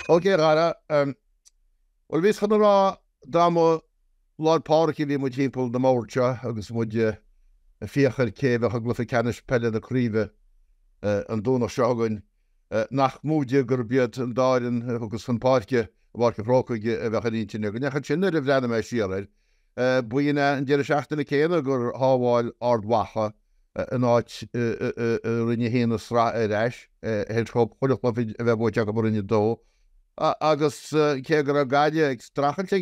Ok, a Dhara, bhuel bhíos chun a rá dá mba lár páirce a bhí muid timpeall na mbord seo agus muid ag féach ar cé a bheadh i gcluiche ceannais peile na craoibhe an Domhnach seo chugainn, nach móide gurb iad an dá fhoireann a thiocfas chun páirce i bPáirc an Chrócaigh a bheadh ar intinn againn. Ach ansin nuair a bhreathnaigh mé siar air, b'in é an deireadh seachtaine céanna gur shábháil Ard Mhacha a n-áit i Roinn 1 na sraithe ar ais, théis dhóibh chuile chluiche a bheith buaite acu i Roinn 2. Agus cé go raibh Gaillimh ag streachailt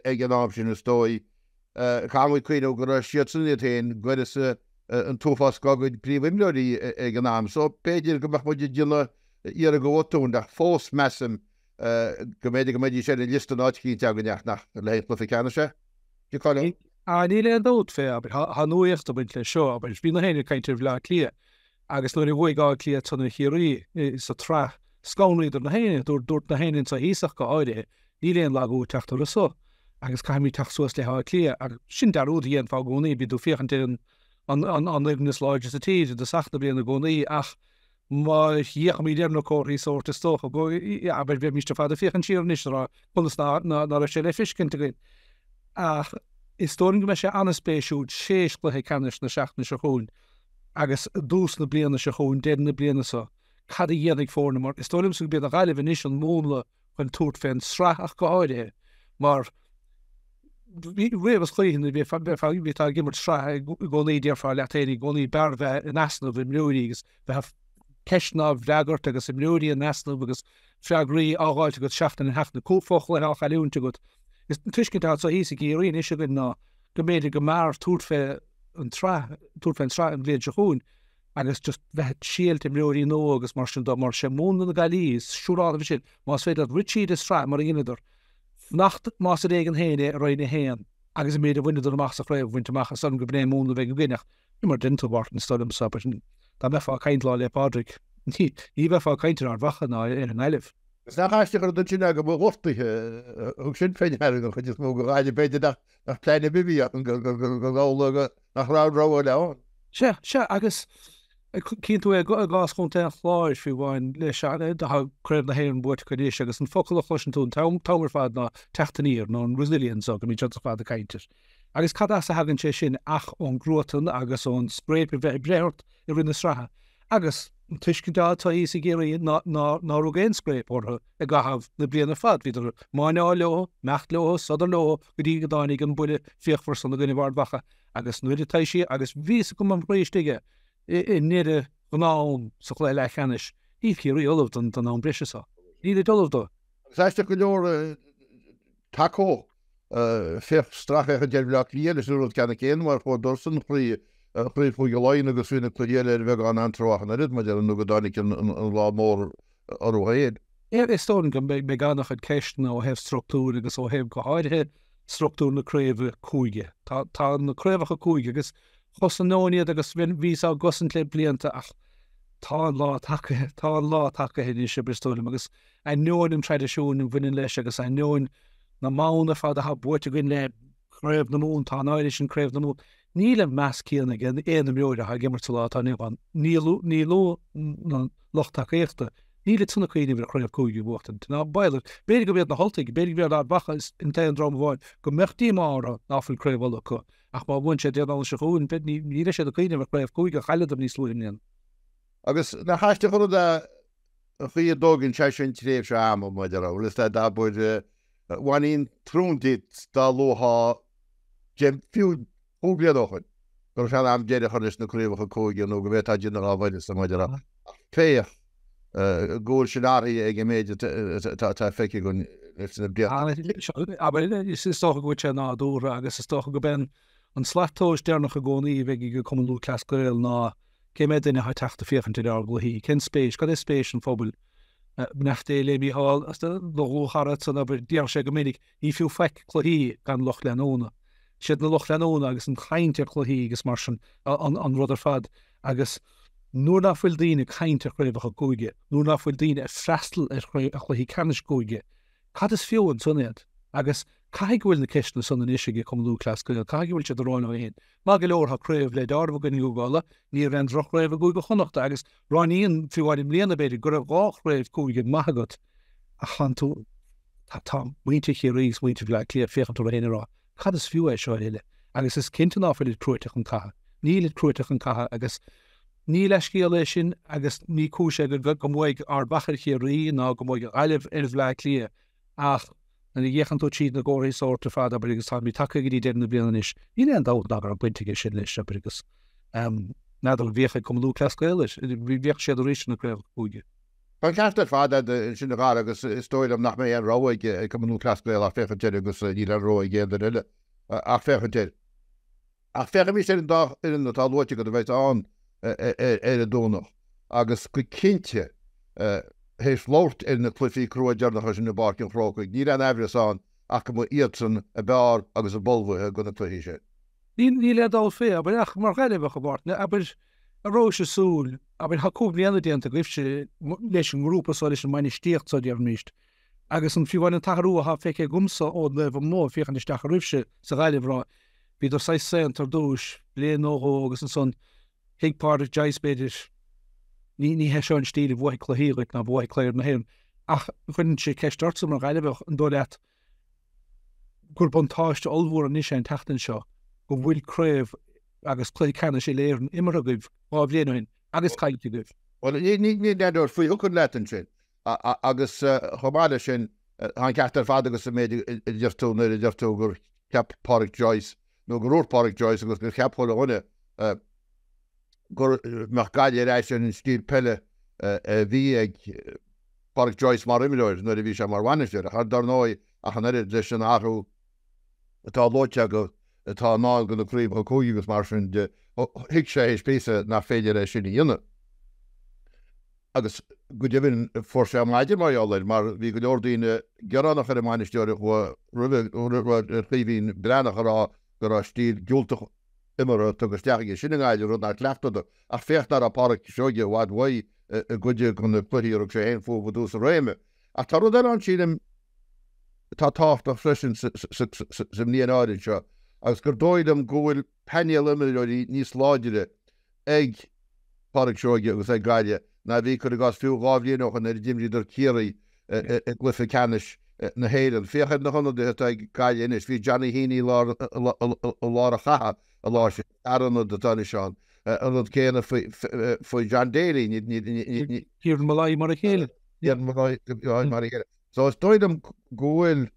ag an am sin, is dóigh, caithfidh muid cuimhneamh go raibh siadsan iad féin d'uireasa an t-uafás dá gcuid príomhimreoirí ag an am so b'fhéidir go mbeadh muid ag déanamh iarraidh de bhotún ach fós measaim go mb'fhéidir go mbeidís ar an liosta in áit eicínt againn ach nach le haghaidh cluiche ceannais é. Thiocfadh leo. Ah níl aon dabht fé, abair, tá nuaíocht ag baint leis seo, abair, bhí na héinne ag caint ar Bhleá Cliath agus nuair a bhuaigh Áth Cliath ansan ar Chiarraí sa tsraith, scanraíodar na héinne, dúirt, dúirt na héinne anso thíos ach go háirithe, níl aon lagú ag teacht orthu so agus caithfimid teacht suas le hÁth Cliath agus sin dearúd a dhéanfá i gcónaí, bíonn tú ag féachaint ar an, an, an, an fhoireann is láidre sa tír i dtosach na bliana i gcónaí ach má fhéachaimid ar na comharthaí sóirt is dócha go, abair, bheimíst ar fad ag féachaint siar anois ag rá conas ná raibh sé le feiscint againn. Ach is dóigh liom go mbeidh sé an-spéisiúil théis chluiche ceannais na seachtaine seo chugainn agus i dtús na bliana seo chugainn, deireadh na bliana seo, cad a dhéanfaidh foirne mar is dóigh liomsa gurb iad an Ghaillimh anois an múnla chun tabhairt fén sraith ach go háirithe mar riamh is choíche nuair a bhífeá ag imirt sraithe i gcónaí déarfá leat féin i gcónaí b'fhearr bheith in easnamh imreoirí agus bheith ceisteanna á bhfreagairt agus imreoirí in easnamh agus freagraí á dh'fháilt agat seachtain ar sheachtain, fo-chluiche á chailliúint agat. Is an tuiscint atá thíos i gCiarraí anois againn ná go mb'fhéidir go mb'fhearr tabhairt fé an tsraith, tabhairt fén tsraith an bhliain seo chugainn agus just bheith ag triailt imreoirí nua agus mar sin de, mar sé múnla na Gaillimhe, is siúrálta sin, más féidir leat rith tríd an sraith mar a dheineadar, fanacht más ar éigean féin é i Roinn 1 agus an méid a bhaineadar amach sa chraobh a bhaint amach, is dóigh liom gurb in é an múnla a bheidh againn ach ní mar a deireann tú, Mhartin, is dóigh liomsa, but dá mbeifeá ag caint Lá 'le Pádraig, ní bheifeá ag caint ar Ard Mhacha ná ar an nGaillimh. Is nach aisteach an rud ansin é go mba ghortuithe a thug sin fé ndeara don chuid is mó do Ghaillimh, b'fhéidir nach nach plean ar bith a bhí ann gur amhlaidh nach raibh an rogha eile ann. Sea, sea, agus cíonn tú é i gcás Chontae an Chláir, fiú amháin, leis, tá Craobh na hÉireann buaite acu anois agus an focal a chloiseann tú an t-am ar fad ná teacht aniar, nó an resilience so, go mbíonn siad ar fad ag caint air. Agus cad as a thagann sé sin ach ón gcruatan agus ón scréip a bheith ag breith ort i rith na sraithe. Agus an tuiscint atá thíos i gCiarraí ná nár rug aon scréip orthu i gcaitheamh na bliana ar fad. Bhíodar ag máinneáil leo, imeacht leo, sodar leo go dtí go dtáinig an buille fíochmhar san i gcoinnibh Ard Mhacha. Agus nuair a taibhsíodh, agus bhí fhios acu an chroí istigh i ndeireadh ghnáth-am sa chluiche leathcheannais, níl Ciarraí ullamh don am breise so. Nílid ullamh dó. Agus aisteach go leor, tacódh Féach stracfhéachaint ar Bhleá Cliath leis an rud ceannann céanna mar fuaireadarsan craobh Chúige Laighean agus bhí na cluichí eile ar bheagán antró ach an oiread, mar a déarfá, nó go dtáinig an lá mór orthu féin. Is dóigh liom go mbeidh an-chuid ceisteanna ó thaobh struchtúir agus ó thaobh, go háirithe, struchtúr na craoibhe cúige. Tá na craobhacha cúige agus chosnóinn iad agus bhíos á gcosaint le blianta ach tá an lá tagtha, tá an lá tagtha anois, is dóigh liom, agus ainneoin an traidisiúin a bhaineann leis agus ainneoin na mbonn ar fad atá buaite againn le Craobh na Mumhan, tá an áirithe sin Craobh na Mumhan. Níl an meas céanna ag aon imreoir atá ag imirt sa lá atá inniu ann. Ní ní na lucht tacaíochta. Nílid san ag cuimhneamh ar chraobh cúige a bhuachtaint. Ná baol air. B'fhéidir gurb iad na hUltaigh, b'fhéidir gurb iad Ard Mhacha an t-aon dream amháin go mbeadh díomá orthu ná fuil craobh Uladh acu. Ach má bhuann siad Dé Domhnaigh seo chugainn, ní bheidh siad ag cuimhneamh ar chraobh cúige a chailleadar níos luaithe i mbliana. Agus nach aisteach an rud é an chaoi a dtógann sé sin tréimhse ama, mar a déarfá, bhfuil fhios a'd, abair, bhainfinn triúnt díot dá luafá deich, fiú chúig bliana ó shoin, go raibh sé in am deireadh a chur leis na craobhacha cúige nó go bhféadfá déanamh dá bhfuireasa, mar a déarfá. Ach féach go bhfuil sin athraithe ag an méid atá feicthe againn leis na blianta. Abair, is dócha go bhfuil sé nádúrtha agus is dócha gurb é an slat tomhais deireanach i gcónaí a bheidh ag Cumann Lúthchleas Gael ná Cé mhéad duine atá ag teacht ag féachaint ar ár gcluichí? Cén spéis? Cad é spéis an phobail? Beannacht Dé le Mícheál, do dhlúthchara san obair, déarfadh sé go minic, ní fiú faic cluichí gan lucht leanúna. Siad na lucht leanúna agus an chaint ar chluichí agus mar sin an rud ar fad. Agus nuair ná fuil daoine ag caint ar chraobhacha cúige, nuair ná fuil daoine ag freastal ar chluichí ceannais cúige, Cad is fiú ansan iad? Agus caithfidh go bhfuil na ceisteanna san anois ag Cumann Lúthchleas Gael, caithfidh go bhfuil siad ag rá leo féin, maith go leor tá craobh le deáramh againn i gCúige Uladh, ní raibh aon droch-chraobh i gCúige Chonnachta agus ráiníonn, fiú amháin i mbliana b'fhéidir, go raibh dhá chraobh cúige maith agat. Ach tánn tú, tá muintir Chiarraí agus muintir Bhaile Átha Cliath ag féachaint orthu féin ag rá, cad is fiú é seo a thuilleadh? Agus is cinnte ná fuilid cruaite chun catha. Nílid cruaite chun catha agus ní leathscéal é sin agus ní cúis é go mbuafaidh Ard Mhacha ar Chiarraí ná go mbuafaidh an Ghaillimh ar Bhaile Átha Cliath ach nuair a fhéachann tú tríd na gcomharthaí sóirt ar fad, abair, agus táimid tagtha go dtí deireadh na bliana anois, níl aon dabht ná go raibh baint aige sin leis, abair, agus n'fheadar an bhféachfaidh Cumann Lúthchleas Gael air, bhféachfaidh siad arís ar na craobhacha cúige. Tá an ceart ar fad agat ansin a Dhara agus is dóigh liom nach mbeidh aon rogha ag Cumann Lúthchleas Gael ach féachaint air agus níl aon rogha ag aon duine eile ach féachaint air. Ach féachaimis ar an dá fhoireann atá luaite agat a bheas ann ar an Domhnach agus go cinnte théis labhairt ar na cluichí crua deireanacha sin i bPáirc an Chrócaigh, níl aon aimhreas ann ach go mba iadsan a b'fhearr agus a b'ullmhaithe do na cluichí sin. Níl aon dabht faoi, abair, ach mar Ghaillimheach, a Mháirtín, abair, a rabhais ag súil, abair, tá 5 bliana déanta agaibhse leis an ngrúpa so, leis an mbainistíocht so, déarfaimíst, agus an fiú amháin an t-athrú atá feicthe agamsa ón dtaobh amuigh, ag féachaint isteach oraibhse sa Ghaillimh, rá, bhíodar saghas saonta ar dtúis, bliain nó dhó agus ansan thuig Pádraic Joyce, b'fhéidir, ní, ní hé seo an stíl a bhuafaidh cluichí dhuit ná a bhuafaidh Craobh na hÉireann. Ach cuirimse ceist ortsa mar Ghaillimheach, an dóigh leat gur buntáiste ollmhór anois é an tseachtain seo go bhfuil craobh agus cluiche ceannais Uile-Éireann imeartha agaibh 2 bhliain ó shin agus caillte agaibh. Bhuel, ní aon dabht faoi thiocfainn leat ansin. Agus chomh maith leis sin, tá an ceart ar fad agat sa méid a deir tú nuair a deir tú gur cheap Pádraic Joyce, nó gur dhúirt Pádraic Joyce agus gur cheap chuile dhuine go mbeadh Gaillimh ar ais ar an stíl peile a bhí ag Pádraic Joyce mar imreoir nuair a bhí sé mar bhainisteoir. Ach dar ndóigh, ach an oiread leis an athrú atá luaite agat atá i ndán do na craobhacha cúige agus mar sin de, thuig sé théis píosa nach féidir é sin a dhéanamh. Agus go deimhin fuair sé maide mar gheall air mar bhí go leor daoine gearánach ar an mbainisteoir a chuaigh roimhe, ar Chaoimhín Breathnach a rá go raibh stíl diúltach imeartha tugtha isteach aige sin i nGaillimh, rud nár chleachtadar. Ach féach ná raibh Pádraic Seoige i bhfad uaidh i gcuid de na cluichí a rug sé féin fúthu i dtús a réime. Ach tá rud eile ann sílim atá tábhachtach freisin sa mbliain áirid seo agus gur dóigh liom go bhfuil painéal imreoirí níos láidre ag Pádraic Seoige agus ag Gaillimh ná a bhí, cuir i gcás, fiú 2 bhliain ó shin nuair a d'imríodar Ciarraí i gcluiche ceannais na hÉireann. Féach ar na hionadaithe atá ag Gaillimh anois. Bhí Johnny Heaney i lár an chatha an lá sin. Fear ionaid atá anois ann. An rud céanna faoi John Daly. Kieran Molloy mar a chéile. Kieran Molloy mar a chéile. So is dóigh liom go bhfuil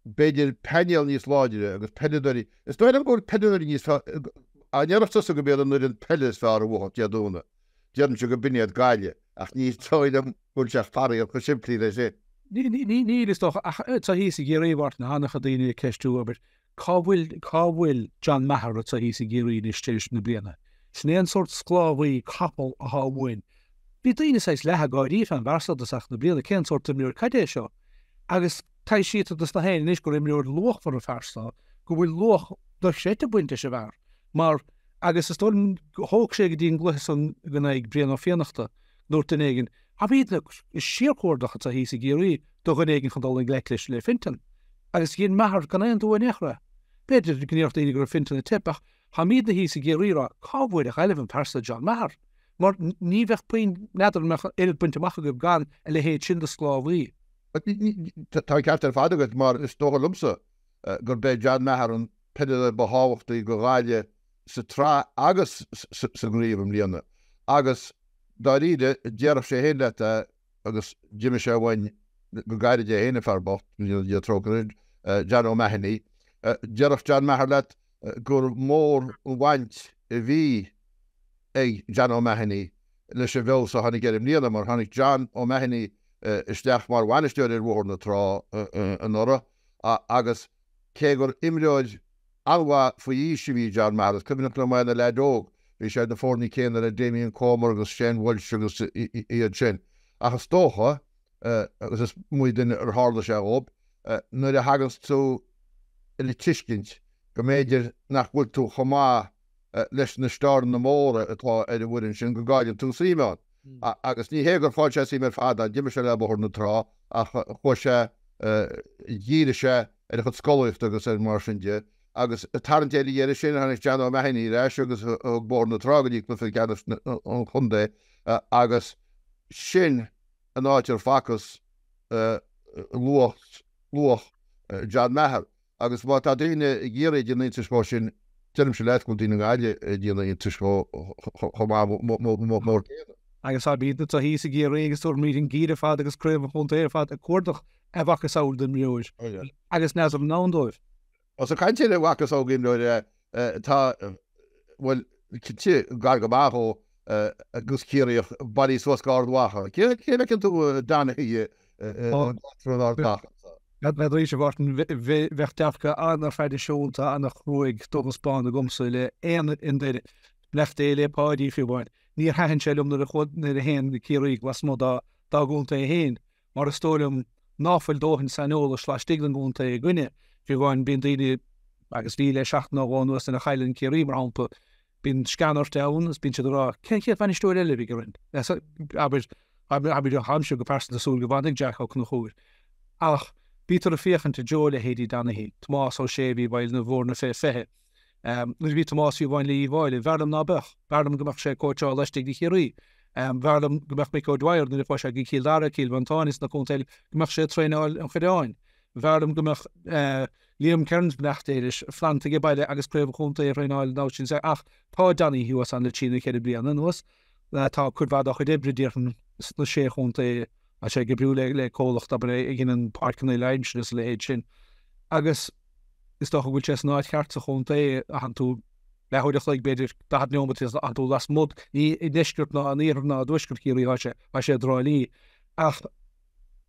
b'fhéidir painéal níos láidre agus peileadóirí, is dóigh liom go bhfuil peileadóirí níos fearr, dá ndéarfadh tusa go b'iad an fhoireann peile is fearr a bhuafadh Dé Domhnaigh, déarfainnse go b'in iad Gaillimh, ach ní dóigh liom go bhfuil sé faraor chomh simplí leis sin. Níl, is dócha, ach tá thíos i gCiarraí, a Mháirtín, an-chuid daoine ag ceistiú, abair, Cá bhfuil, cá bhfuil John Maher atá thíos i gCiarraí anois tar éis na bliana? Sin é an sórt sclábhaí capall athá uainn. Bhí daoine saghas leath ag gáirí fán bhfear so i dtosach na bliana, cén sórt imreoir, cad é seo? Agus taibhsítear dos na héinne anois gur imreoir luachmhar an fear so, go bhfuil luach dochreidte ag baint leis an bhfear. Mar, agus is dóigh liom, thóg sé go dtí an gcluiche san in aghaidh Brian Ó Fiannachta, dúirt duine éigin, Táimidne ag síorchuardach atá thíos i gCiarraí do dhuine éigin chun dul i ngleic leis, le Fintan. Agus dhein Maher gan aon dua in aon chor é. B'fhéidir go ndéarfadh daoine go raibh Fintan ag teip ach táimidne thíos i gCiarraí ag rá, cá bhfuair Gaillimh an fear so John Maher? Mar ní bheadh puinn, n'fheadar an mbeadh oiread bainte amach agaibh gan a leithéid sin de sclábhaí. Tá an ceart ar fad agat mar is dócha liomsa gurb é John Maher an peileadóir ba thábhachtaí do Ghaillimh sa tsraith agus sa gcraobh i mbliana agus dáiríre déarfadh sé féin leat é agus d'imigh sé uainn go gairid é féin, an fear bocht, go ndéana Dia trócaire air, John O'Mahony. Déarfadh John Maher leat gur mór an bhaint a bhí ag John O'Mahony leis an bhfeabhas a tháinig air i mbliana mar tháinig John O'Mahony isteach mar bhainisteoir ar Bhóthar na Trá anuraidh agus cé gur imreoir an-mhaith faoi aois a bhí i John Maher, is cuimhneach liom é ina leaid óg, bhí sé ar na foirne céanna le Damien Comer agus Shane Walsh agus iad sin. Ach is dócha, agus is iomaí duine ar tharla sé dhóibh, nuair a thaganns tú le tuiscint go mb'fhéidir nach bhfuil tú chomh maith leis na stáranna móra atá ar an bhfoireann sin go gcailleann tú suim ann. Agus ní hé gur chaill sé suim ar fad ann, d'imir sé le Bóthar na Trá ach chuaigh sé, dhírigh sé ar a chuid scolaíochta agus ar mar sin de. Agus ag tarraingt ar a dheireadh sin, tháinig John O'Mahony ar ais agus thug Bóthar na Trá go dtí cluiche ceannais an chontae agus sin. an áit ar facthas luach, luach John Maher. Agus má tá daoine i gCiarraí ag déanamh iontais dhó sin, deirimse leat go bhfuil daoine i nGaillimh ag déanamh iontais dhó chomh maith mór céanna. Agus tá bíonn tú thíos i gCiarraí agus tabharfaimid an geimhreadh ar fad agus craobh an chontae ar fad ag cuardach a mhacasamhail d'imreoir agus n'fheadar an ann dóibh. Ós ag caint ar a mhacasamhail d'imreoir tá, bhuel, cinnte, gar go maith dhó agus Ciarraíoch bailithe suas go Ard Mhacha. Cé a bhfeiceann tú Donaghy in Ard Mhacha? N'fheadar a Mhártain, bheadh dearcadh an-thraidisiúnta, an-chruaidh, dubh is bán agamsa le aon duine, beannacht Dé le Páidí fiú amháin. Níor thaitin sé liom nuair a nuair a théann Ciarraígh lasmuigh dá gcontae féin, mar is dóigh liom ná fuil dóthain saineolais laistigh den gcontae againne. Fiú amháin bíonn daoine, agus bhí le seachtain nó dhó anuas nuair a chailleann Ciarraí mar shampla, Bíonn sceanairt ann agus bíonn siad ag rá, cén chéad bhainisteoir eile a bhí orainn? Abair, abair, táimse go pearsanta ag súil go bhfanfaidh Jack Ó Conchúir. Ach bítear ag féachaint i dtreo leithéidí Donaghy, Tomás Ó Sé a bhí i bhfeighil na bhfoirne fé 20. Nuair a bhí Tomás fiú amháin le Uíbh Fhailí, b'fhearr liom ná beadh. B'fhearr liom go mbeadh sé ag cóitseáil laistigh de Chiarraí. B'fhearr liom go mbeadh Mick O'Dwyer, nuair a chuaigh sé go Cill Dara, Cill Mhantáin is na contaetha eile, go mbeadh sé ag traenáil an Choireáin. B'fhearr liom go mbeadh Liam Kearns beannacht Dé leis, fanta age baile agus craobh an chontae a thraenáil an abhcóid sin ach tá Donaghy thuas ann le trí nó ceithre bliana anuas. Tá cuid mhaith dá chuid oibre déarfainn sna sé chontae, tá sé ag oibriú le comhlacht abair a dhéanann páirceanna uile-aimsire is a leithéid sin. Agus is dócha go bhfuil sé san áit cheart sa chontae, thánn tú leathuair a chloig b'fhéidir, 40 neomat thánn tú lasmuigh, ní i ndeisceart ná in iarthar ná i dtuaisceart Chiarraí atá sé, tá sé i dTrá Lí. Ach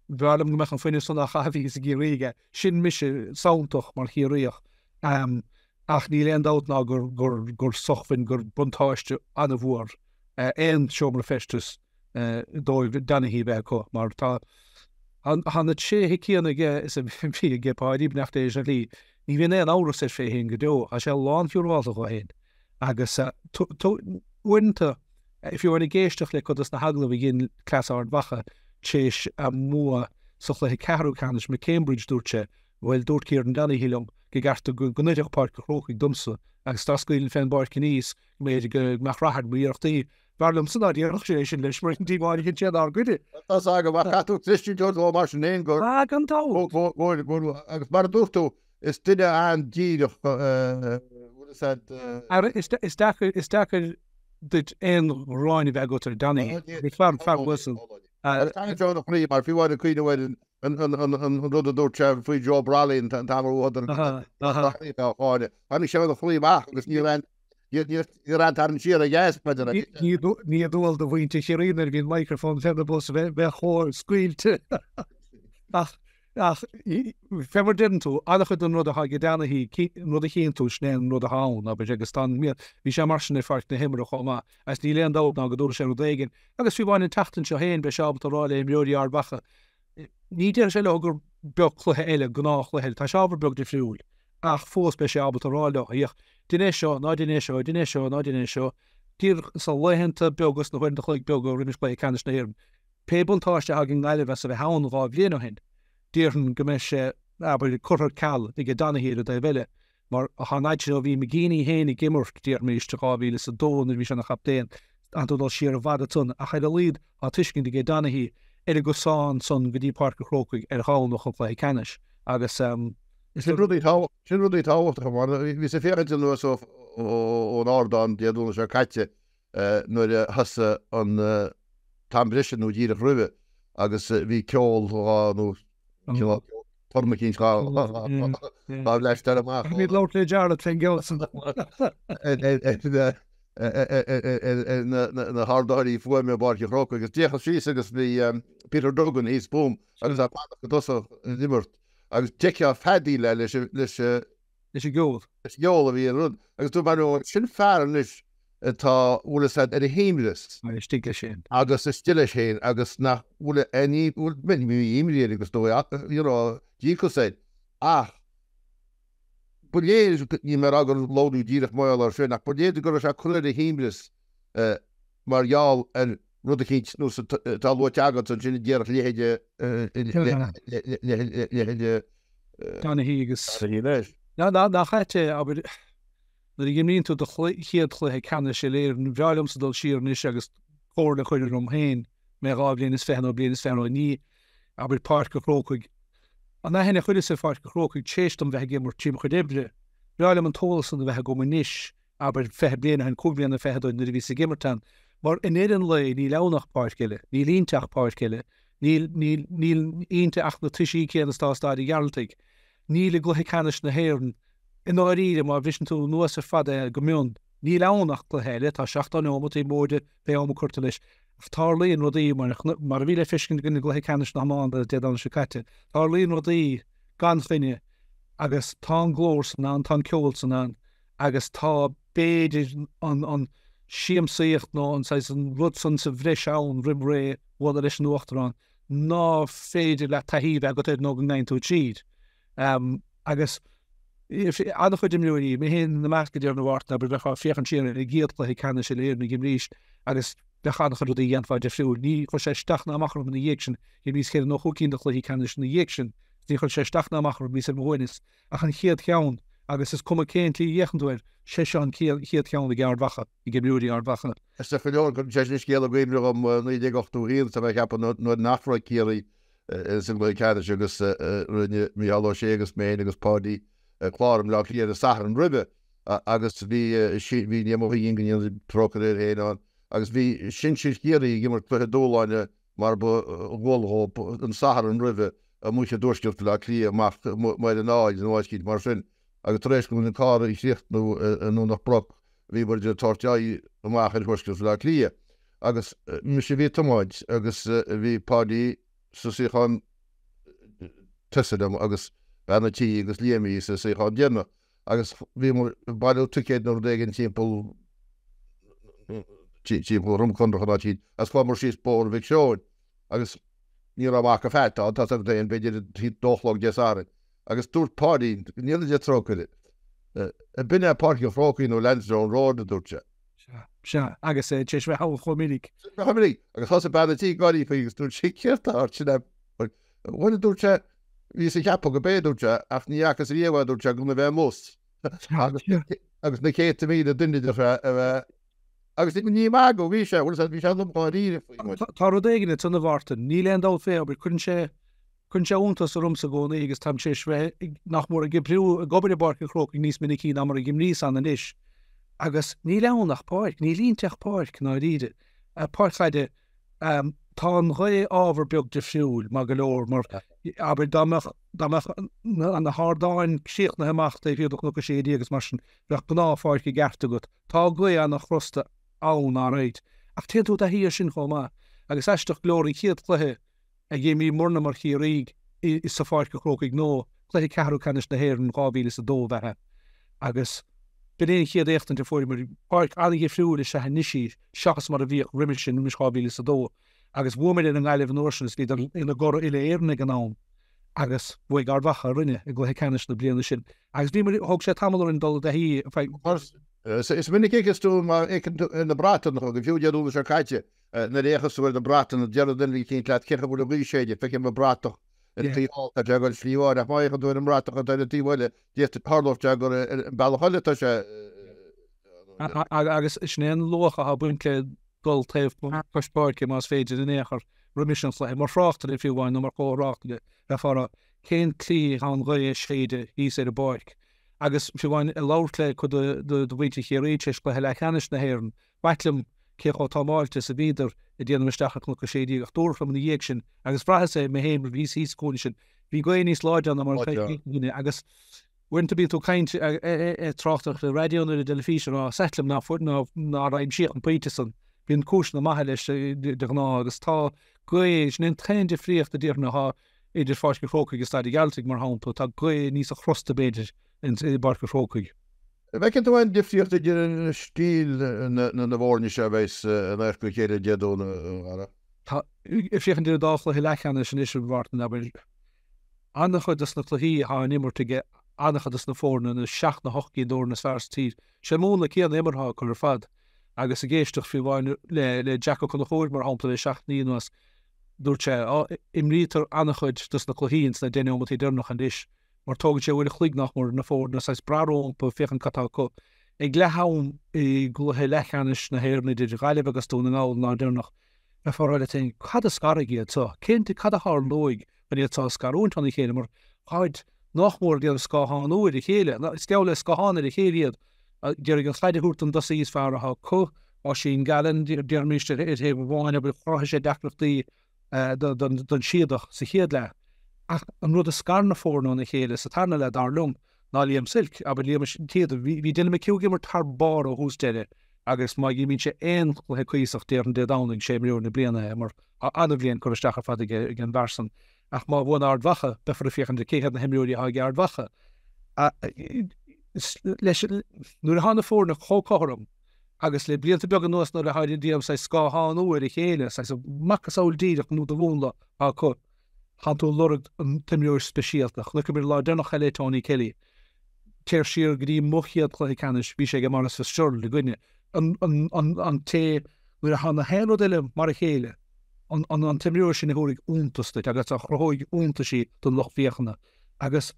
b'fhearr liom go mbeadh an fuinneamh san á chaitheamh thíos i gCiarraí aige. Sin mise santach mar Chiarraíoch. Ach níl aon dabht ná gur, gur, gur sócmhainn, gur buntáiste an-mhór aon seomra feistis dóibh Donaghy a bheith acu mar tá, tá na tréithe céanna aige is a bhí aige Páidí, beannacht Dé leis ar shlí. Ní bhíonn aon amhras air fé féin go deo. Tá sé lánsiúrálta dhó féin. Agus uaireanta, fiú amháin ag éisteacht le cuid dos na hagallaimh a dhein Cleas Ard Mhacha tréis a mbua sa chluiche ceathrú ceannais McCambridge dúirt sé, bhuel dúirt Kieran Donaghy liom go gceart go n-oirfeadh Páirc an Chrócaigh domsa agus dá scaoilfinn fén bpáirc aníos go mb'fhéidir go mbeadh rath ar m'iarrachtaí. B'fhearr liomsa ná déarfadh sé é sin leis mar díobháil a dhein sé inár gcoinne. Tá's agam ach caithfidh tú tuiscint a thabhairt dó mar sin féin gur. Ah gan dabht! gur agus mar a dúirt tú Is duine an-díreach bhfuil fhios a'd. Ara, is deacair, is deacair duit aon ghráin a bheith agat ar Donaghy. Fear, fear uasal. Agus tagann sé óna chroí mar fiú amháin ag cuimhneamh ar an rud a dúirt sé faoi Joe Brolly an t-am a bhuadar an á cháineadh. Tháinig sé óna chroí amach agus ní raibh ní raibh aon tarraingt siar aige as, maidir le. Ní dual do mhuintir Chiarraí nuair a bhíonn microphone féna bos bheith chomh scaoilte. Ach Ach, fé mar deireann tú, an-chuid den rud atá ag Donaghy, an rud a chíonn tú, sin é an rud atá ann, abair, agus tá an, bhí sé mar sin ar pháirc na himeartha chomh maith, agus níl aon dabht ná go dtabharfaidh sé rud éigin. Agus fiú amháin an tseachtain seo féin, beidh sé ábalta a rá le imreoirí Ard Mhacha, ní déarfaidh sé leo gur beag cluiche eile, gnáthchluiche eile, tá sé ábhar beag difriúil, ach fós beidh sé ábalta a rá leo, féach, dein é seo, ná dein é seo, dein é seo, ná dein é seo, díreach sna laethanta beaga, sna huaireanta an chloig beaga roimis chluiche ceannais na hÉireann. Pé buntáiste a thug an Ghaillimh as a bheith ann 2 bhliain ó shin, déarfainn go mbeidh sé, abair, curtha ar ceal ag Donaghy ar an dtaobh eile, mar tá an fhad sin ó bhí McGeeney féin ag imirt, déarfaimis, 2002 nuair a bhí sé ina chaptaen, tá tú ag dul siar i bhfad ansan, ach ar a laghad tá tuiscint ag Donaghy ar an gcosán san go dtí Páirc an Chrócaigh ar Dhomhnach an chluiche ceannais agus is Sin rudaí sin rudaí tábhachtacha mar bhíos ag féachaint anuas ón ardán Dé Domhnaigh seo caite nuair a thosaigh an t-am breise nó díreach roimhe agus bhí ceol dhá nó cineál torann eicínt dhá bhleaisteáil amach. Bhí labhairt le Jarlath fén gceol san. Ar na hardaitheoirí fuaime i bPáirc an Chrócaigh agus d'fhéachas síos agus bhí Peter Duggan thíos fúm agus ag fanacht go dtosódh an imirt agus d'fheicfeá ag feadaíl leis an leis an gceol. Leis an gceol a bhí an rud. Agus dúirt mé leo, sin fear anois atá, bhfuil fhios a'd, ar a shuaimhneas. Istigh leis féin. Agus istigh leis féin agus nach bhfuil aon, bhfuil, bhí imní air agus dóigh, you know, díocas air. Ach ba léir, níl mé ag rá gur labhraíodh díreach mar gheall air sin, ach ba léir go raibh sé curtha ar a shuaimhneas mar gheall ar rud eicínt nós atá luaite agat ansin a déarfadh leithéide leithéide Donaghy agus Donaghy anois. Nach ait é, abair, nuair a imríonn tú do chéad chluiche ceannais uile-Éireann, bhreá liomsa dul siar anois agus comhairle a chur orm féin. mé 2 bhliain is fiche nó bliain is fiche ó shin. Ní, abair, Páirc an Chrócaigh. An aithne a chuireas ar Pháirc an Chrócaigh tar éis dom bheith ag imirt trí mo chuid oibre, b'fhearr liom an t-eolas san a bheith agam anois, abair, 20 bliain ó shin, cúig bliana fichead ó shin nuair a bhíos ag imirt ann. Mar i ndeireadh an lae níl ann ach páirc eile, níl inti ach páirc eile, níl, níl, níl inti ach na toisí céanna is atá i Staid an Ghearaltaigh. Níl i gcluiche ceannais na hÉireann, i ndáiríre, má bhriseann tú anuas ar fad é go mion, níl ann ach cluiche eile, tá 70 neomat móide pé am a cuirtear leis. Ach tarlaíonn rudaí, mar a bhí le feiscint againn i gcluiche ceannais na hiomána Dé Domhnaigh seo caite, tarlaíonn rudaí gan choinne agus tá an glór san ann, tá an ceol san ann agus tá b'fhéidir an an siamsaíocht nó an saghas an rud san sa bhreis ann roimh ré bualadh leis an Uachtarán ná féidir leat taithí a bheith agat air nó go ngabhann tú tríd. Agus an-chuid imreoirí, mé féin ina measc a déarfainn a Mhártain, abair, bheifeá ag féachaint siar ar an gcéad chluiche ceannais uile-Éireann a d'imrís agus bheadh an-chuid rudaí a dhéanfá difriúil. Ní chuir sé isteach ná amach orm ina dhiaidh sin. D'imríos ceithre nó chúig cinn de chluichí ceannais ina dhiaidh sin. Ní chuir sé isteach ná amach orm, bhíos ar mo shuaimhneas. Ach an chéad cheann, agus is cuma cén tslí a bhféachann tú air, sé seo an chéad cheann ag Ard Mhacha, ag imreoirí Ard Mhacha. Aisteach go leor, cuireann sé sin scéal i gcuimhne dhom, 1981, tá mé ag ceapadh, nuair nach raibh Ciarraí sa gcluiche ceannais agus rinne Mícheál Ó Sé agus mé féin agus Páidí clár i mBleá Cliath ar an Satharn roimhe agus bhí, bhí Liam Ó hUiginn go ndéana trócaire air féin ann agus bhí sinsir Chiarraí ag imirt cluiche dúshláin mar ba dhual dhóibh an Satharn roimhe amuigh i dtuaisceart Bhaile Átha Cliath amach Maoil an Áil nó áit eicínt mar sin agus tar éis dúinn an carr a chríochnú i nDomhnach Broc bhí muid ag tabhairt aghaidh amach ar thuaisceart Bhaile Átha Cliath agus mise a bhí ag tiomáint agus bhí Páidí sa suíochán tosaigh liom agus bean an tí agus Liamí sa suíochán deireanach agus bhíomar ag bailiú ticéad nó rud éigin timpeall timpeall Dhrom Conrach an áit eicínt agus chuamar síos Bóthar Mhic Seoin agus ní raibh amach go fat ann, tá's agat féin, b'fhéidir thart dó a chlog Dé Sathairn agus dúirt Páidín, go ndéana Dia trócaire air, b'in é Páirc an Chrócaigh nó Lansdowne Road, a dúirt sé. Sea, sea, agus é tar éis bheith ann chomh minic. Chomh minic, agus thosaigh bean an tí ag gáirí faoi agus dúirt sí, céard tá ort, sin é, bhuel, a dúirt sé, Bhíos ag ceapadh go b'é, a dúirt sé, ach ní fhacas riamh é, a dúirt sé, gan a bheith i mbus. Agus na céadta míle duine, a deir sé, a bheith, agus ní magadh a bhí sé, bhuel, bhí sé lom dháiríre faoi. Tá rud éigin ansan a Mhártain, níl aon dabht fé, abair, cuireann sé, cuireann sé iontas ormsa i gcónaí agus táim tar éis bheith nach mór ag oibriú, ag obair i bPáirc an Chrócaigh níos minicí ná mar a d'imríos ann anois. Agus níl ann ach páirc, níl inti ach páirc, i ndáiríre. Páirc chaide. Tá an ghaoth ábhar beag difriúil, maith go leor, mar, abair, dá mbeadh, dá mbeadh na hardáin críochnaithe amach taobh thiar de Chnoc na Sé Déag agus mar sin, bheadh gnáthpháirc i gceart agat. Tá gaoth an-chrosta ann, alright, ach téann tú i dtaithí air sin chomh maith. Agus aisteach go leor, an chéad chluiche a d'imríomarna mar Chiarraígh i sa Pháirc an Chrócaigh nó cluiche ceathrú ceannais na hÉireann 2002 ab ea agus b'in é an chéad éachtaint a fuaireamar. Páirc an-dhifriúil is ea anois í seachas mar a bhíodh roimis sin, roimis 2002 agus bhuamar ar an nGaillimh an uair sin is bhíodar ina gcuraidh uile-Éireann ag an am agus bhuaigh Ard Mhacha orainne i gcluiche ceannais na bliana sin agus bhíomar, thóg sé tamall orainn dul i dtaithí. Is minic a fheiceas tú má fhéachann tú ar na bratacha, go fiú Dé Domhnaigh seo caite, Nuair a fhéachas tú ar na bratacha, déarfadh duine eicínt leat cén chaoi a bhfuil an ghaoth ag séideadh, feicim an bratach ar an taobh thall, tá sé ag dul slí amháin, ach má fhéachann tú ar an mbratach atá ar an taobh eile, d'fhéadfadh tharlódh sé gur ar an bealach eile atá sé. Agus sin é an luach atá ag baint le dul taobh cois páirce más féidir in aon chor roimis an chluiche, mar thráchtaire fiú amháin nó mar chomhthráchtaire, bheifeá ag rá cén tslí atá an ghaoth ag séideadh thíos ar an bpáirc. Agus fiú amháin ag labhairt le cuid de mhuintir Chiarraí tar éis chluiche leathcheannais na hÉireann, B'ait liom cé chomh támáilte is a bhíodar ag déanamh isteach ar Chnoc na Sé Déag ach dúradh liom ina dhiaidh sin, agus bhraitheas é mé féin mar bhíos thíos sa chúinne sin, bhí gaoth níos láidre ann ná mar atá ag daoine agus uaireanta bíonn tú ag caint ag tráchtaireacht ar raidió nó ar an dteilifís ag rá is ait liom nár aimsíodh an pointe san. Bíonn cúiseanna maithe leis de ghnáth agus tá gaoth, sin é an t-aon difríocht a déarfainn atá idir Pháirc an Chrócaigh agus Staid an Ghearaltaigh mar shampla, tá gaoth níos chrosta b'fhéidir i bPáirc an Chrócaigh. An bhfeiceann tú aon difríocht idir stíl na bhfoirne seo a bheas in adharca a chéile Dé Domhnaigh, a Dhara? Tá. Ag féachaint ar an dá chluiche leathcheannais anois, a Mhártain, abair, an-chuid dos na cluichí atá á n-imirt ag an-chuid dos na foirne, na seacht nó hocht gcinn d'fhoirne is fearr sa tír, sé múnla céanna imeartha acu ar fad. Agus ag éisteacht fiú amháin le Jack Ó Conchúir, mar shampla, le seachtainí anuas, dúirt sé, Á, imrítear an-chuid dos na cluichí ins na deich neomataí deireanacha anois. mar tógann sé uair a chloig nach mór ar na foirne saghas brath rompu féachaint cad tá acu. Ag leath-am i gcluiche leathcheannais na hÉireann idir Gaillimh agus Dún na nGall an lá deireanach. Bheifeá ag rá leat féin, cad a scarfaidh iad seo? Cén, cad a tharlóidh chun iad seo a scarúint óna chéile? Mar táid nách mór ag déanamh scáthánú ar a chéile. Is geall le scáthán ar a chéile iad. D'iarraidh an chaid a thabhairt don dtosaí is fearr atá acu, Oisín Gallen, déarfaimis, ar thaobh amháin, abair, chruthaigh sé deacrachtaí don Síodach sa chéad leath. Ach an rud a scar na foirne óna chéile sa tarna leath, dar liom, ná Liam Silke. Abair Liam Síoda. Bhí Dylan McHugh ag imirt thar barr ó thús deireadh agus má imríonn sé aon chluiche cuíosach déarfainn Dé Domhnaigh sé imreoir na bliana é mar tá an-bhliain curtha isteach ar fad ag an bhfear san. Ach má bhuann Ard Mhacha, beifear ag féachaint ar cé hiad na himreoirí atá ag Ard Mhacha. Leis, nuair atá na foirne chomh cothrom agus le blianta beaga anuas nuair atá ag déanamh saghas scáthánú ar a chéile, saghas macasamhail díreach nó de mhúnla atá acu, Tánn tú ag lorg an t-imreoir speisialta. Chonaiceamar an lá deireanach eile Tony Kelly. Téir siar go dtí mo chéad chluiche ceannais, bhí sé ag Maurice Fitzgerald i gcoinne an té nuair atá na haon rud eile mar a chéile, an t-imreoir sin a thabharfaidh iontas duit agus a chruthóidh iontaisí don lucht féachana. Agus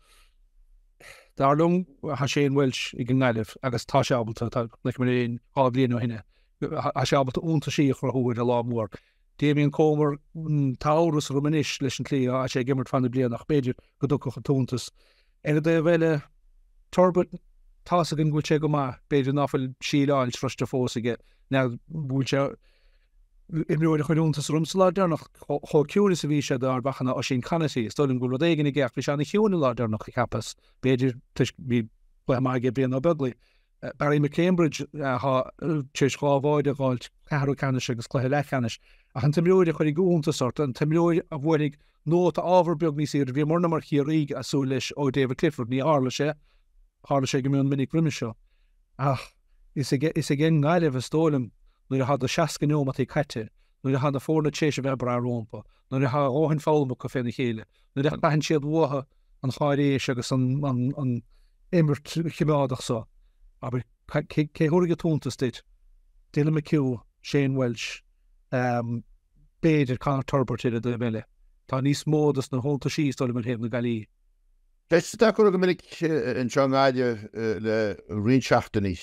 dar liom, tá Shane Walsh ag an nGaillimh agus tá sé ábalta, chonaiceamar é 2 bhliain ó shin é, tá sé ábalta iontaisí a chruthú ar an lá mór. Damien Comer, tá amhras orm anois leis an tslí atá sé ag imirt fan na bliana ach b'fhéidir go dtugfadh an t-iontas. Ar an dtaobh eile, Turbitt, tá's againn go bhfuil sé go maith, b'fhéidir ná fuil síleáil sroiste fós aige, go bhfuil sé, imreoir a chuir iontas orm sa lá deireanach, chomh ciúin is a bhí sé d'Ard Mhacha ná Oisín Conaty, is dóigh liom go bhfuil rud éigin aige ach bhí sé ana-chiúin an lá deireanach, cheapas, b'fhéidir toisc bhí cluiche maith aige Brian Ó Beaglaoich. Barry McCambridge atá tar éis 2 bháide a dh'fháilt, ceathrú ceannais agus cluiche leathcheannais. Ach an t-imreoir a chuirfidh iontas ort, an t-imreoir a bhuailfidh nóta ábhar beag níos aoirde, bhíomarna mar Chiarraígh ag súil leis ó David Clifford, ní tharla sé, tharla sé go mion minic roimis seo. Ach is ag is ag an nGaillimh is dóigh liom nuair atá do 60 neomataí caite, nuair atá na foirne tar éis a bheith ag brath rompu, nuair atá a dhóthain foghlamtha acu féna chéile, nuair a chaitheann siad uathu an cháiréis agus an an imirt choimeádach so, abair, cé thabharfaidh an t-iontas duit? Dylan McHugh, Shane Walsh, b'fhéidir Conor Turbitt ar an dtaobh eile. Tá níos mó dos na hiontaisí is dóigh liom ar thaobh na Gaillimhe. Ceist atá curtha go minic anseo i nGaillimh le roinnt seachtainí,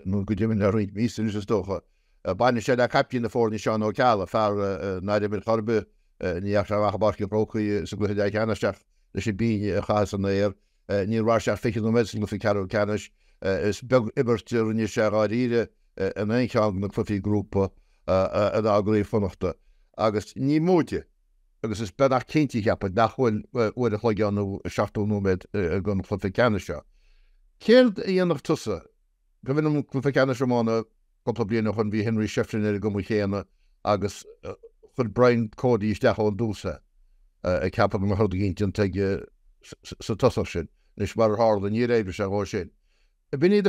nó go deimhin le roinnt míosa anois is dócha. Baineann sé le caiptín na foirne, Seán Ó Ceallaigh, fear nár imir chor ar bith, ní dheachaigh sé amach i bPáirc an Chrócaigh sa gcluiche leathcheannais ach leis an bpingin a chaitheamh san aer. Níor mhair sé ach 20 nóiméad sa gcluiche ceathrú ceannais. Is beag imirt a rinne sé dháiríre in aon cheann de na cluichí grúpa i gCraobh Chonnachta. Agus ní móide, agus is beagnach cinnte, cheapfainn, nach bhfuil uair a chloig ann nó 70 nóiméad don chluiche ceannais seo. Céard a dhéanfadh tusa? Cuimhin liom cluiche ceannais iomána cúpla bliain ó shoin, bhí Henry Shefflin ar an gcuma chéanna agus chuir Brian Cody isteach ón dtús é, ag ceapadh go mbeadh rud eicínt déanta aige sa tosach sin. Anois, mar a tharla, níor oibrigh sé dhó sin. B'in iad,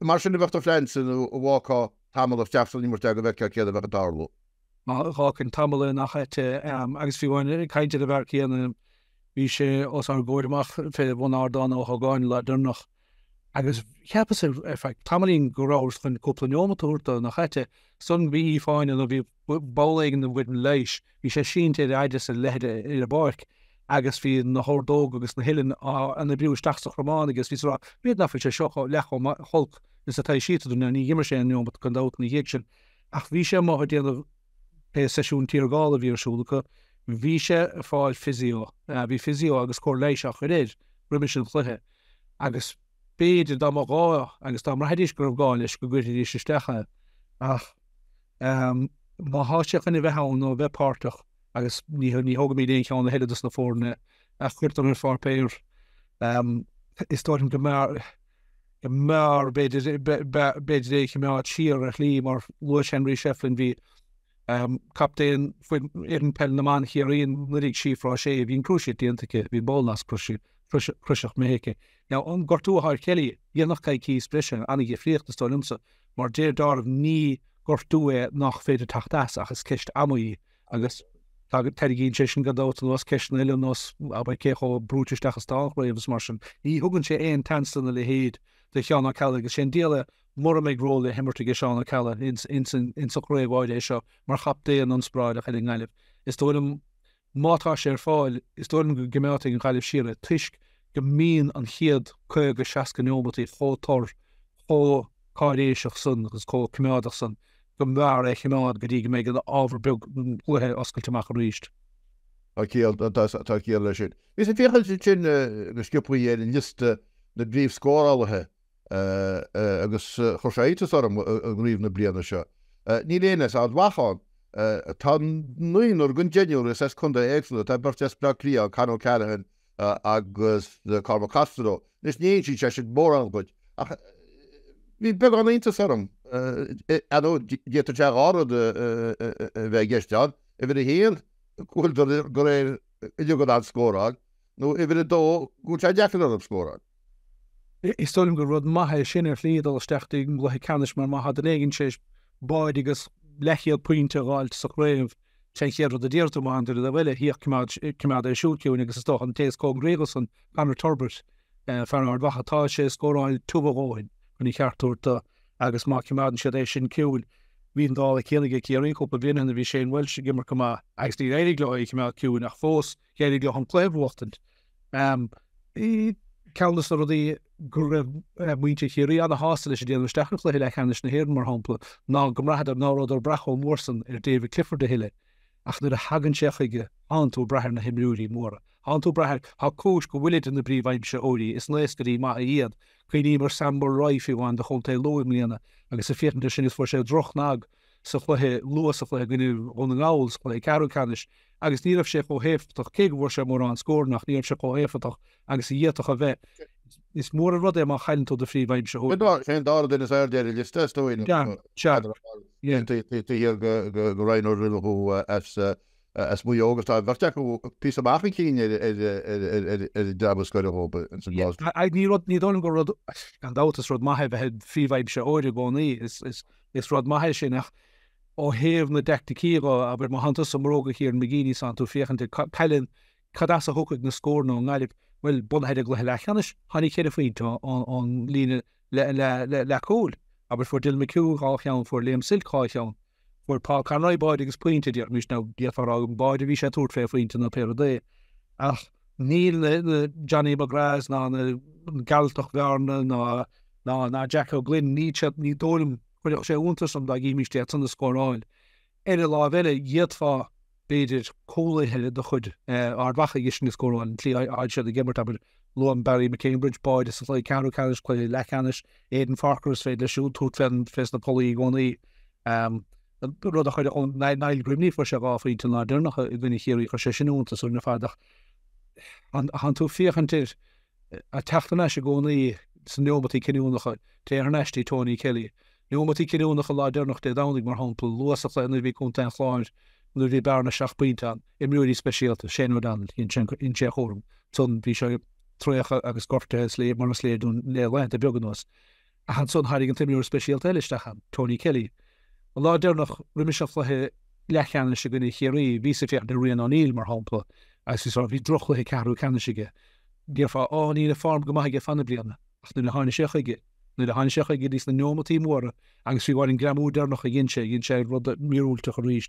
mar sin a bheadh do phleansa nó an bhfágfá tamall isteach san imirt é go bhfeicfeá céard a bheadh ag tarlú. D'fhágfainn tamall i ngach áit agus fiú amháin ag caint ar an bhfear céanna, bhí sé os ár gcomhair amach fé bhun ardán Ó hÓgáin an lá deireanach. Agus cheapas ar feadh tamaillín go rabhthas chun cúpla neomat a thabhairt dó, nach ait é? Ansan bhí Aoife Áine nó bhí ball éigin den bhfoireann leighis, bhí sé sínte ar a fhaide is a leithide ar an bpáirc agus bhí na hordóga agus na huillinn á n-oibriú isteach sa chromán aige agus bhíos ag rá, b'fhéidir nach bhfuil sé seo chomh leath chomh holc is atá siad a Ní d'imir sé aon neomat gan dabht ina dhiaidh sin. Ach bhí sé amuigh ag déanamh pé seisiún tiargála a bhí ar siúl acu, bhí sé ag fáil physio, bhí physio agus cóir leighis á chur air roimis an chluiche agus b'fhéidir dá mba ghá agus dá mbraithfidís go raibh gá leis go gcuirfidís isteach é ach má thá sé chun a bheith ann nó a bheith páirteach agus ní thógfaimid aon cheann a thuilleadh dos na foirne a chuirtear ar pháipéar is dóigh liom go mb'fhearr go mb'fhearr b'fhéidir b'fhéidir é a choimeád siar ar shlí mar luais Henry Shefflin bhí captaen fhoireann peil na mban Chiarraí anuraidh Síofra O'Shea bhí an cruciate déanta aici bhí an ballnasc croiseach imithe aici. Now an gortú atá ar Kelly dhéanfadh coicís breise an-dhifríocht is dóigh liomsa mar deir Dáirbh ní gortú é nach féidir teacht as ach is ceist ama í Agus tarraingíonn sé sin gan dabht anuas ceisteanna eile ar nós, abair, cé chomh brúite isteach is atá an chraobh is mar sin. Ní thugann sé aon tseans dona leithéid de Sheán Ó Ceallaigh agus sé an diabhal é mura mbeidh ról le himirt aige Seán Ó Ceallaigh ins an chraobh áirithe seo mar chaptaen ionspráideach ar an nGaillimh. Is dóigh liom, má tá sé ar fáil, is dóigh liom go gcoimeádfaidh an Ghaillimh siar é toisc go mbíonn an chéad 50, 60 neomataí chomh tur, chomh cáiréiseach san agus chomh coimeádach san. Go mb'fhearr é a choimeád go dtí go mbeidh an ábhar beag an cluiche oscailte amach arís. Tá ciall, tá ciall leis sin. Bhíos ag féachaint ansin go sciobthaí ar an liosta na bpríomhscórálaithe agus chuir sé iontas orm i gcraobh na bliana seo. Níl éinne as Ard Mhacha ann. Tá naonúr den deichniúr is as contaetha éagsúla. Tá beirt as Bleá Cliath ann, Con O'Callaghan agus Cormac Costello. Anois ní insíonn sé sin mórán duit, ach bhí beagán iontais orm. Ar ndóigh, d'fhéadfadh sé dhá rud a bheith i gceist ann, uimhir a haon, go bhfuil go léir uilig in ann scóráil, nó uimhir a dó, go bhfuil sé deacair orthu scóráil. Is dóigh liom gur rud maith é sin ar shlí, dul isteach dtí an gcluiche ceannais mar má tá duine éigin tar éis báide agus leathchéad pointe a dh'fháilt sa chraobh, Sé an chéad rud a déarfaidh tú má thagann tú ar an dtaobh eile, thíoch coimeád é siúd ciúin agus is dócha an té is cóngaraí dhósan, Conor Turbitt, fear Ard Mhacha, tá sé ag scóráil tiubh a dhóthain chun a cheart a thabhairt do agus má choimeádann siad é sin ciúin, bhí an dála céanna ag Ciarraí cúpla bliain ó shin, bhí Shane Walsh ag imirt go maith agus níor éirigh leo é a choimeád ciúin ach fós d'éirigh leo an cluiche a bhuachtaint. Ceann de na rudaí go raibh muintir Chiarraí ana-shásta leis ag déanamh isteach ar chluiche leathcheannais na hÉireann, mar shampla, ná go mbraitheadar ná rabhadar ag brath chomh mór san ar David Clifford a thuilleadh. Ach nuair a thagann sé chuige, tánn tú ag brath ar na himreoirí móra. Tánn tú ag brath ar, tá cúis go bhfuilid ina bpríomhaimsitheoirí, is naoscairí maithe iad. Cuimhním ar Sam Mulroy fiú amháin do chontae Lú i mbliana agus ag féachaint air sin is fuair sé drochnag sa chluiche luath sa chluiche i gcoinne Dhún na nGall sa chluiche ceathrú ceannais agus ní raibh sé chomh héifeachtach, cé go bhfuair sé mórán scóranna ach ní raibh sé chomh héifeachtach agus a d'fhéadfadh a bheith. Is mór an rud é má chailleann tú do phríomhaimsitheoir. Sé an dara duine is airde ar an liosta, is dóigh liom. Sea, sea. Taobh thiar de Ryan O'Donoghue as Maigh Eo agus tá an bheirt acu píosa maith chun cinn ar an dream is gaire dhóibh ins an gcás. Ní rud, ní dóigh liom gur rud, gan dabht is rud maith é bheith id phríomhaimsitheoir i gcónaí, is rud maith é sin ach ó thaobh na dteaicticí dho, abair, má thánn tusa i mbróga Kieran McGeeney is tánn tú ag féachaint ar cailleann, cad as a thiocfaidh na scóranna ón nGaillimh? Bhuel, bunaithe ar an gcluiche leathcheannais, tháinig ceithre phointe ón líne leathchúil. Abair, fuair Dylan McHugh dhá cheann, fuair Liam Silke dhá cheann, fuair Paul Conroy báide agus pointe, déarfaimis, nó d'fhéadfá a rá an báide a bhí sé ag tabhairt fé phointe nó pé rud é. Ach níl na Johnny McGraths ná na Gearaltach Bhearna ná ná Jack O'Glynn, níl siad, ní dóigh liom, chuirfeadh sé iontas orm dá gcífimís iad san ag scóráil. Ar an láimh eile, d'fhéadfá, b'fhéidir, cúlaithe de chuid Ard Mhacha a fheiscint ag scóráil, an tslí a bhfuil siad ag imirt, abair, luaim Barry McCambridge, báide sa chluiche ceathrú ceannais, cluiche leathcheannais, Aidan Forker, is féidir leis siúd tabhairt fés na pollaí i gcónaí. Rud a chuir Niall Grimley, fuair sé dhá phointe an lá deireanach i gcoinne Chiarraí, chuir sé sin iontas orainn ar fad ach thánn tú ag féachaint air ag teacht thar n-ais i gcónaí sna neomataí cinniúnacha, téigh thar n-ais dtí Tony Kelly. Neomataí cinniúnacha an lá deireanach Dé Domhnaigh, mar shampla, luath sa chluiche nuair a bhí Contae an Chláir, nuair a bhí bearna seacht bpointe ann, imreoirí speisialta, Shane O'Donnell, dhein sé dhein sé a chúram. Ansan bhí sé traochta agus gortaithe is léir, mar is léir dúinn le laethanta beaga anuas. Ach ansan tháinig an t-imreoir speisialta eile isteach ann, Tony Kelly. An lá deireanach roimis an chluiche leathcheannais i gcoinne Chiarraí, bhíos ag féachaint ar Rian O'Neill, mar shampla, agus bhí bhí droch-chluiche ceathrú ceannais aige. Déarfá, Á, níl an form go maith aige fan na bliana. Ach nuair a tháinig sé chuige, nuair a tháinig sé chuige dtí sna neomataí móra agus fiú amháin an greamú deireanach a dhein sé, dhein sé rud míorúilteach arís.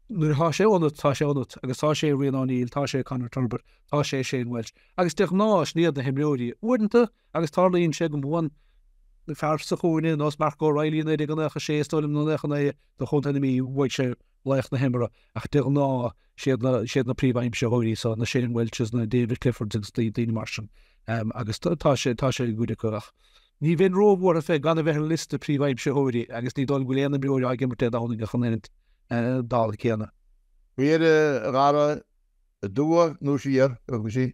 Nuair atá sé ionat, tá sé ionat. Agus tá sé Rian O'Neill, tá sé Conor Turbitt, tá sé Shane Walsh. Agus de ghnáth, sin iad na himreoirí. Uaireanta, agus tarlaíonn sé go mbuann fear sa chúinne, nós Mark O'Reilly i 1996, is dóigh liom, nó 99, do Chontae na Mí, bhuaigh sé laoch na himeartha, ach de ghnáth, siad na, siad na príomhaimsitheoirí so, na Shane Walshes, na David Cliffords agus daoine mar sin. Agus tá sé, tá sé i gcuid acu ach ní bheinn róbhuartha fé gan a bheith ar liosta príomhaimsitheoirí agus ní dóigh liom go bhfuil aon imreoir ag imirt Dé Domhnaigh ach an oiread dála céanna. Faoi dheireadh, a Dhara, aduaidh nó siar, agus í.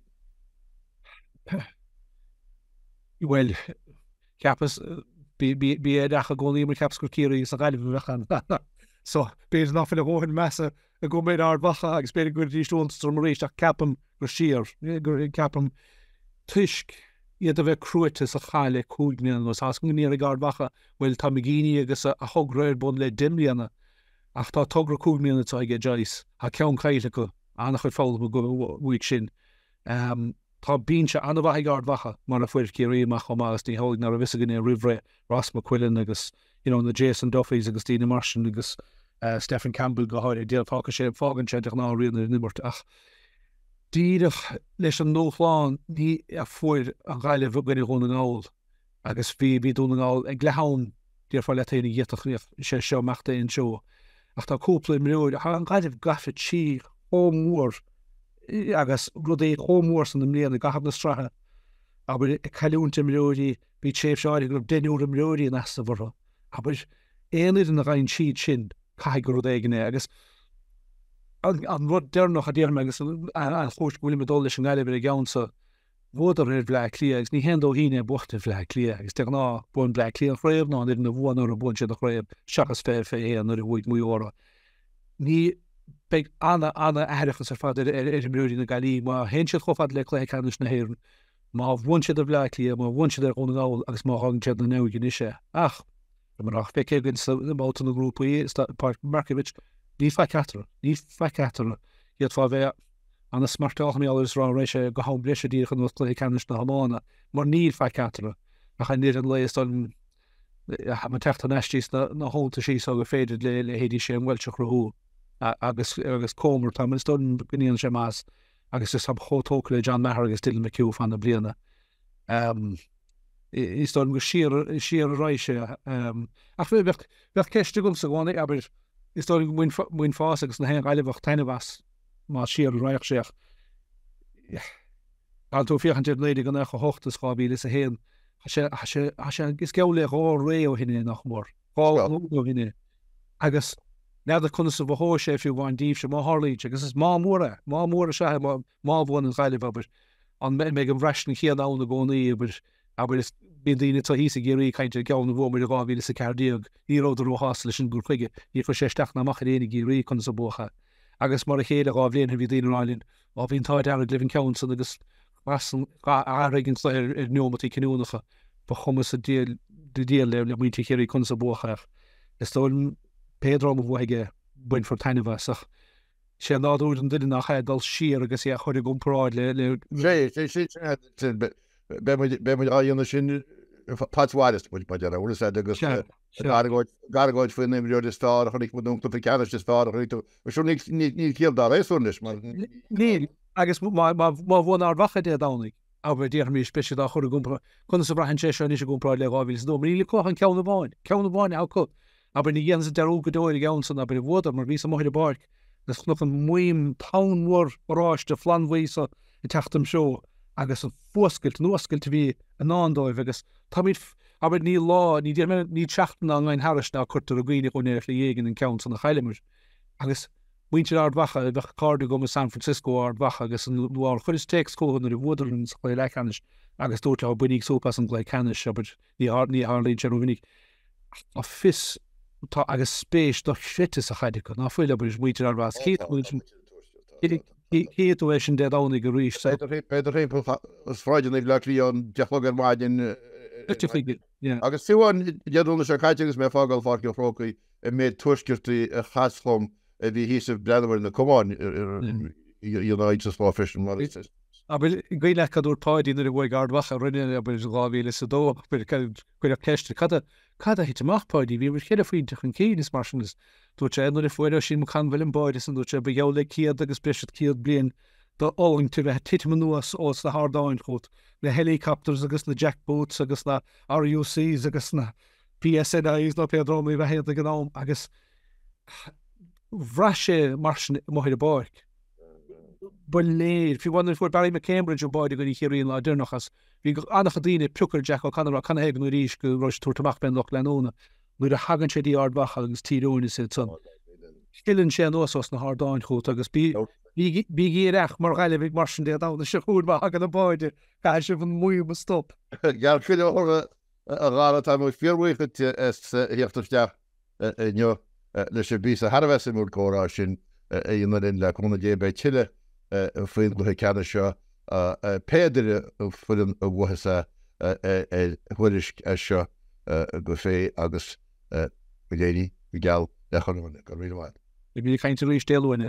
Bhuel, cheapas, bí ar each i gcónaí mar cheapas gur Ciarraí agus an Ghaillimh a bheadh ann. So, b'fhéidir ná fuil a dhóthain measa agam ar Ard Mhacha agus b'fhéidir go gcuirfidís iontas orm arís ach ceapaim gur siar, gur, ceapaim toisc iad a bheith cruaite sa chath le 5 mbliana anuas. Tá a fhios agam go ndéarfaidh Ard Mhacha, bhuel, tá McGeeney agus a thogra ar bun le 10 mbliana ach tá togra 5 mbliana anseo aige Joyce. Tá ceann caillte acu, an-chuid foghlamtha uaidh sin. Tá binse an-mhaith ag Ard Mhacha, mar a fuair Ciarraí amach chomh maith agus ní hamhlaidh nach raibh fhios againn é roimh ré, Ross McQuillan agus you know na Jason Duffys agus daoine mar sin agus Stephen Campbell go háirithe, fágann sé, fágann sé de ghnáth rian ar an imirt ach díreach leis an ndúshlán ní a fuair an Ghaillimh i gcoinne Dhún na nGall agus bhí, bhí Dún na nGall ag leath-am. Déarfá leat féin an bhféadfadh sé seo imeacht aon treo. Ach tá cúpla imreoir, tá an Ghaillimh gafa tríd chomh mór agus rudaí chomh mór san i mbliana i gcaitheamh na sraithe, abair, ag cailliúint imreoirí, bhí tréimhse áirithe go raibh deichniúr imreoirí in easnamh orthu. Abair, aon fhoireann a ghabhann tríd sin, caithfidh gur rud éigin é. Agus an rud deireanach a déarfaidh mé agus an chúis go bhfuilim ag dul leis an nGaillimh ar an gceann seo, Bhuadar ar Bhleá Cliath agus ní haon dóithín é buachaint ar Bhleá Cliath agus de ghnáth buann Bleá Cliath an chraobh nó an fhoireann a bhuann orthu buann siad an chraobh seachas 20 21 nuair a bhuaigh Maigh Eo orthu. Ní beidh ana ana aithreachas ar fad ar ar imreoirí na Gaillimhe má théann siad chomh fada le cluiche ceannais na hÉireann, má bhuann siad ar Bhleá Cliath, má bhuann siad ar Dhún na nGall agus má fhágann siad na neoig anois é. Ach mar feicthe againn sa mbabhta na ngrúpaí i Páirc Markievicz, níl faic eatarthu, níl faic eatarthu. D'fhéadfá a bheith ana-smartálta mar gheall air is rá an raibh sé go ham breise díreach ar nós cluiche ceannais na hiomána, mar níl faic eatarthu. Ach i ndeireadh an lae is dóigh liom tá teacht thar n-ais sna na hiontaisí so gur féidir le leithéidí Shane Walsh a chruthú agus agus Comer, tá is dóigh liom go ndéanann sé maitheas agus is táim chomh tógtha le John Maher agus Dylan McHugh fan na bliana. Is dóigh liom gur siar siar a raghaidh sé. Ach bheadh bheadh ceist agamsa i gcónaí, abair, is dóigh liom go mbainfeása agus na haon Ghaillimheach taitneamh as más siar a raghadh sé ach tá tú ag féachaint ar 1998 is 2001, tá sé, tá sé, tá sé, is geall le dhá ré ó shin é nach mór, dhá ghlúin ó shin é. Agus n'fheadar conas a mhothóidh sé fiú amháin daoibhse má tharlaíonn sé, agus is má mór é, má mór is ea é má, má bhuann an Ghaillimh, abair, an mbeidh an bhraistint chéanna ann i gcónaí, abair, abair, is bíonn daoine anseo thíos i gCiarraí ag caint ar an gceann a bhuamar i 2014, ní rabhadar róshásta leis an gcur chuige, níor chuir sé isteach ná amach ar éinne i gCiarraí conas a buadh é. Agus mar a chéile dhá bhliain ó shin bhí daoine ag rá linn, á bhí an t-ádh dearg libh an ceann san agus chas an, athraigh an cluiche ar neomataí cinniúnacha, ba chuma sa diabhal le muintir Chiarraí conas a buadh é ach is dóigh liom pé dream a bhuafaidh é bainfear taitneamh as ach sé nádúr an duine nach ea dul siar agus é a chur i gcomparáid le le. Sé, sé, sé, sé, beidh muid, beidh muid á dhéanamh sin fad is a mhaireas muid, mar a déarfá, bhfuil fhios a'd, agus argóint, argóint faoin imreoir is fearr a chonaic muid nó an cluiche ceannais is fearr a chonaic tú. Mar sin níl, níl, níl ciall dá réasúr anois mar. Níl, agus má, má, má bhuann Ard Mhacha Dé Domhnaigh, abair, déarfaimis, beidh siad á chur i gcomparáid, conas a bhraitheann sé seo anois i gcomparáid le 2002, mar níl acu ach an ceann amháin, ceann amháin atá acu. Abair, ní dhéanfadsa dearúd go deo ar an gceann san, abair, a bhuadar, mar bhíos amuigh ar an bpáirc agus chonac an maidhm tonn mhór oráiste flannbhuí so ag teacht im threo agus an fuascailt, an fhuascailt a bhí i ndán dóibh agus táimid, abair, níl lá, ní déarfaidh mé, níl seachtain dá ngabhann thairis ná cuirtear i gcuimhne dhúinn ar shlí éigin an ceann san a chailleamar. Agus muintir Ard Mhacha, bheadh cairde agam i San Francisco ó Ard Mhacha agus an Nua-Eabhrac, chuireas téacs chucu nuair a bhuadar sa chluiche leathcheannais agus dúirt leo, bainíg súp as an gcluiche ceannais, abair, ní tharlaíonn sé rómhinic. Ach tá fios, tá agus spéis dochreidte sa chaid acu, ná fuil, abair, muintir Ard Mhacha. Chífidh tú é sin Dé Domhnaigh arís. B'fhéidir timpeall sráideanna Bhaile Átha Cliath ón 10 a chlog ar maidin. Agus fiú amháin Dé Domhnaigh seo caite agus mé ag fágáil Pháirc an Chrócaigh, an méid tuaisceartaigh a chas chugam a bhí thíos ag breathnú ar na camáin in áit sa slá freisin mar is. Abair, cuimhin leat cad a dúirt Páidí nuair a bhuaigh Ard Mhacha orainne, abair, 2002, abair, cuireadh ceist air, cad a, cad a thit amach, Páidí, bhíobhair cheithre phointe chun cinn is mar sin is dúirt sé, nuair a fuair Oisín McConville an báide san, dúirt sé, ba gheall le céad agus breis is céad bliain d'fhulaingt a bheith ag titim anuas ós na hardáin chugat, na helicopters agus na jackboots agus na RUCs agus na PSNIs nó pé drámaí a bheith iad ag an am agus bhraith sé mar sin amuigh ar an bpáirc. Ba léir, fiú amháin nuair a fuair Barry McCambridge an báide i gcoinne Chiarraí an lá deireanach as, bhí an-chuid daoine ag piocadh ar Jack O'Connor ag rá canathaobh nó arís go raibh sé ag tabhairt amach fén lucht leanúna. Nuair a thagann sé dtí Ard Mhacha agus Tír Eoghain is iad san, sileann sé anuas os na hardáin chugat agus bígí aireach mar Ghaillimhigh mar sin Dé Domhnaigh seo chugainn má thagann an báide, caithfidh sibh an maidhm a stop. Ceart go leor a Dhara, tá muid fíorbhuíoch duit as theacht isteach inniu leis an bpíosa thar a bheith suimiúil comhrá sin a dhéanamh linn. Le cúnamh Dé beidh tuilleadh faoin gcluiche ceannais seo, pé foireann a bhuafas é, ar Thuairisc as seo go féith agus go n-éirí go geal le chuile dhuine. Go raibh míle maith agat. Beimid ag caint arís Dé Luain.